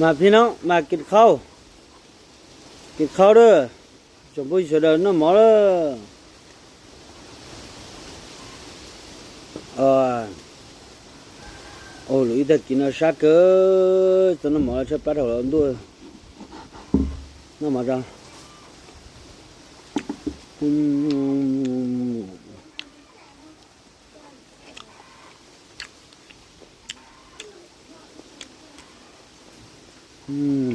ມາພີ່ນ້ອງ ມາກິນເຂົ້າ ກິນເຂົ້າເດີ ຊົມຜູ້ຊ່ວຍເດີ ນ້ອງໝໍເດີ. ເອີ ໂອ້ ຫຼືອີແຕ່ກິນເອົາຊາເກີ ຕອນນ້ອງໝໍເຊີປັດເຮົາລະດ້ວຍ ນ້ອງໝໍຈ້າ. ອືມ ອືມ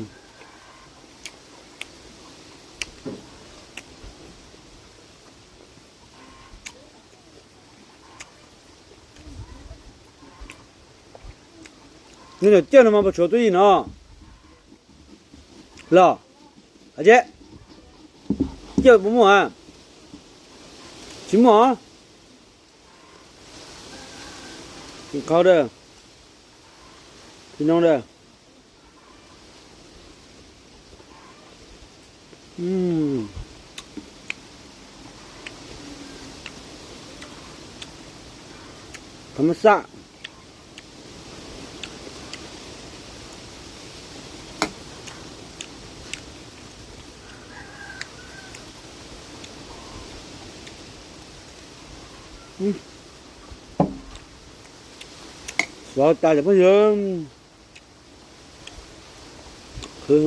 ນີ້ແຫຼະ ຈຽວນຳມາປະໂຊດຕົວນີ້ເນາະ. ຫຼໍ່ ອາເຈ ຈຽວບໍ່ໝໍ ຊິໝໍ ກິນເຂົ້າເດີ ພີ່ນ້ອງເດີ. ອືມ ທຳມະຊາດ. ອືມ ສອງຕາຈະບໍ່ເຢີມ ຄື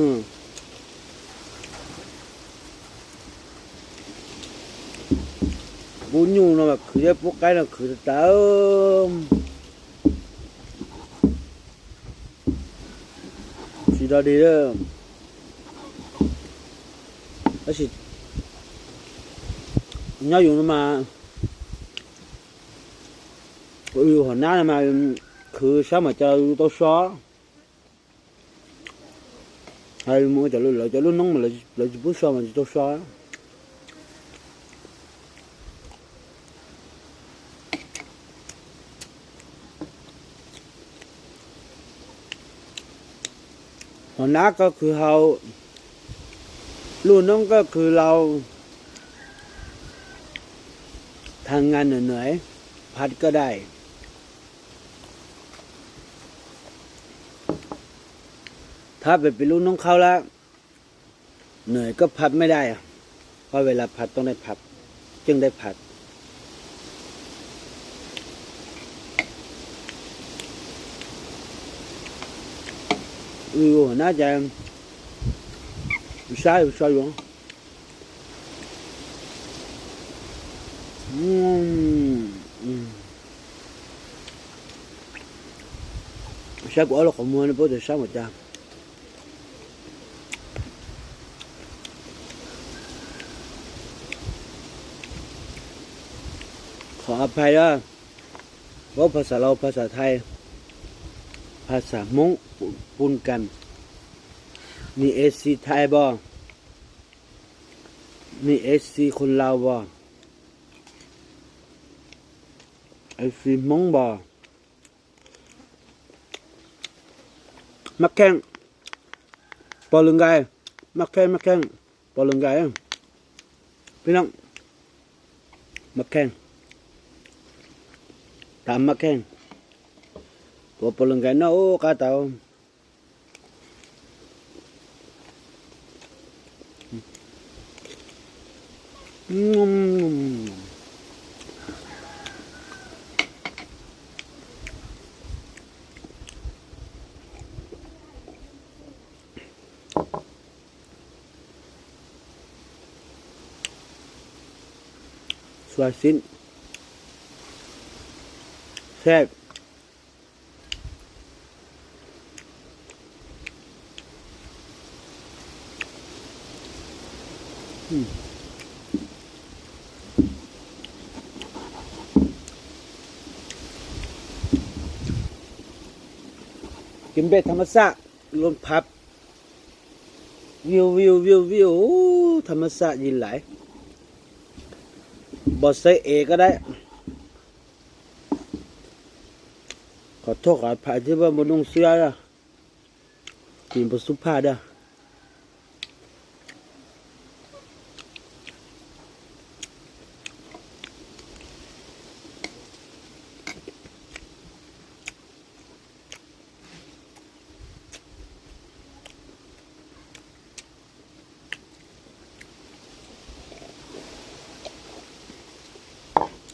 ປູຢູ່ເນາະ ແບບຄືໄດ້ປູໃກ້ນະ ຄືຕາ ຊິດອກດີເດີ ລະຊິຍ້ອນຢູ່ມາ ຢູ່ຫົວໜ້າມາ ຄືຊ້ຳມາຈະຢູ່ໂຕຊອ ໃຫ້ໝູ່ຈະລຸ້ນ ລາວຈະລຸ້ນນ້ອງມາ ລາວ ລາວຈະຜູ້ຊອມ ມັນຈະຕົກຊອຍ. ຫົວໜ້າກໍຄືເຮົາ ລູກນ້ອງກໍຄືລາວ ທຳງານເໜືອຍໆ ພັດກໍໄດ້. ຖ້າໄປເປັນລູກນ້ອງເຂົາລະ ເໜືອຍກໍພັດໄມ່ໄດ້ ເພາະເວລາພັດຕ້ອງໄດ້ພັກ ຈຶ່ງໄດ້ພັກ. ອື ໜ້າຈະ ໃຊ່ ໃຊ່ຢູ່. ອືມ ອືມ ແຊບ ເອົາລະ ຂອງມ່ວນ ໂປດ ແຊບໝົດຈ້າ. ຂໍອະໄພເດີ ເວົ້າພາສາລາວ ພາສາໄທ ພາສາມົ້ງ ປົນກັນ. ມີເອັຟຊີໄທບໍ່? ມີເອັຟຊີຄົນລາວບໍ່? ເອັຟຊີມົ້ງບໍ່? ໝາກແຂ້ງ ປອເລິງໄກ ໝາກແຂ້ງ ໝາກແຂ້ງ ປອເລິງໄກ ພີ່ນ້ອງ ໝາກແຂ້ງ ຕຳໝາກແຂ້ງ ຕົວປອເລິງໄກເນາະ ໂອ້ ກາເຕົາ. ອືມ ຊົ່ວຊິ້ນ ແຊບ. ອືມ ກິນແບບທຳມະຊາດ ລົມພັບ ວິວ ວິວ ວິວ ວິວ ໂອ້ ທຳມະຊາດດີຫຼາຍ ບໍ່ໃສ່ແອກໍໄດ້. ຂໍໂທດຂໍອະໄພທີ່ວ່າບໍ່ນຸ່ງເສື້ອເດີ ກິນບໍ່ສຸພາບເດີ. ອ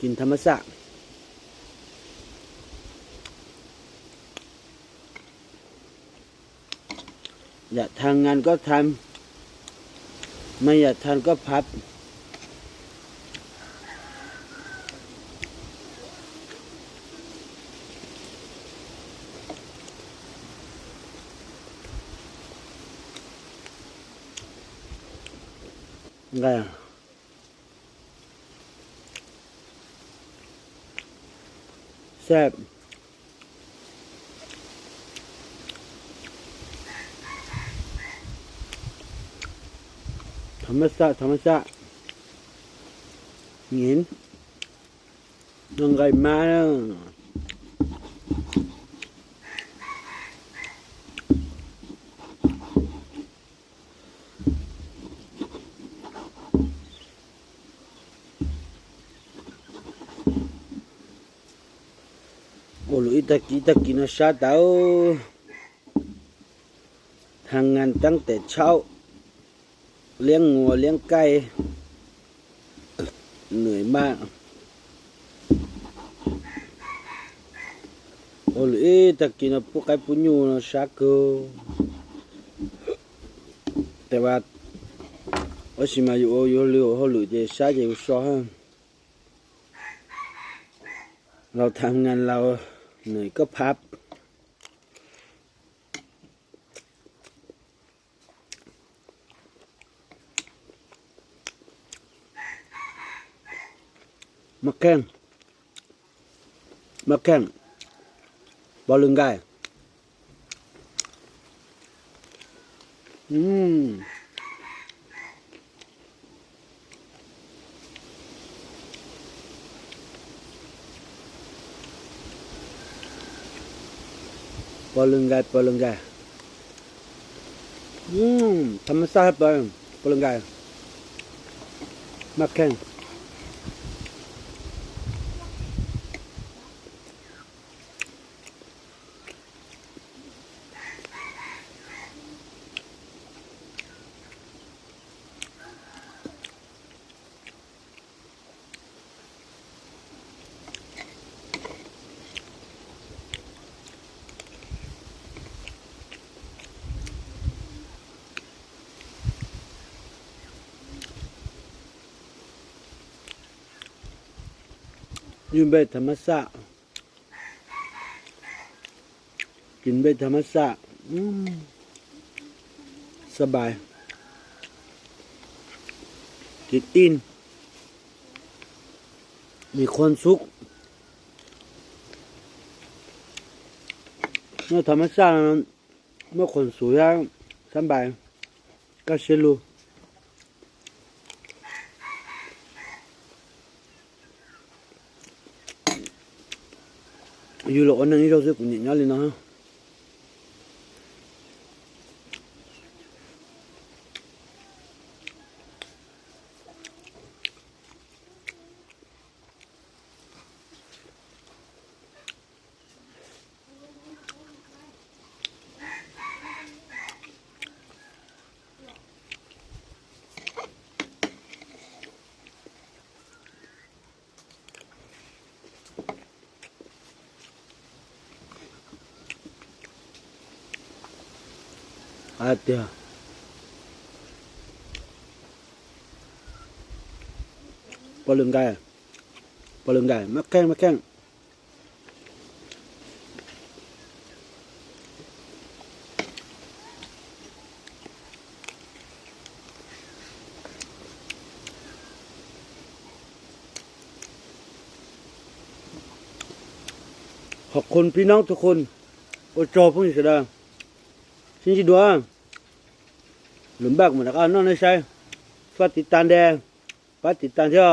ກິນທຳມະຊາດ. ຢາກທານງານກໍທານ, ໄມ່ຢາກທານກໍພັບ. ແຊບ. ທຳມະຊາດ, ທຳມະຊາດ. ເຫັນ ນ້ອງໄກ່ມາແລ້ວ. ໂອ້ ລຸຍຕາກີຕາກີນະຊາດເອົາ, ທາງງານຕັ້ງແຕ່ເຊົ້າ, ລ້ຽງງົວລ້ຽງໄກ່ ເໜື່ອຍມາກ. ໂອ້ ລຸຍຕາກີນະປູໄກ່ປູຢູ່ນະຊາດເກີ. ແຕ່ວ່າ ໂອຊິມາຢູໂອຢູລິວໂຮລຸເຈຊາເຈອຸຊໍຮະ ລາວທຳງານລາວເໜື່ອຍກໍພັບ. ໝາກແຂ້ງ ໝາກແຂ້ງ ບໍ່ລຶງກາຍ. ອືມ ບໍ່ລຶງກາຍ ບໍ່ລຶງກາຍ. ອືມ ທຳມະຊາດ ບໍ່ລຶງກາຍ. ໝາກແຂ້ງ. ຢູ່ແບບທຳມະຊາດ. ກິນແບບທຳມະຊາດ ອືມ ສະບາຍ ກິນອີ່ມ ມີຄວາມສຸກ. ເມື່ອທຳມະຊາດ ເມື່ອຄົນສູງ ສະບາຍ ກະເຊລູ. ຢູ່ໂລກອັນນີ້ ຮູ້ສຶກເຫງາຍເລີຍເນາະ. ອາເຕຍ ບໍ່ລຶງກາຍ ບໍ່ລຶງກາຍ. ໝາກແຂ້ງ ໝາກແຂ້ງ. ຂອບຄຸນພີ່ນ້ອງທຸກຄົນ ໂອໂຈ ຜູ້ນີ້ສະດາ ຊິນຈີດວງ ລຳບາກໝົດລະກະນ້ອງໃນໄຊ ຝາກຕິດຕາມແດ່ ຝາກຕິດຕາມເທື່ອ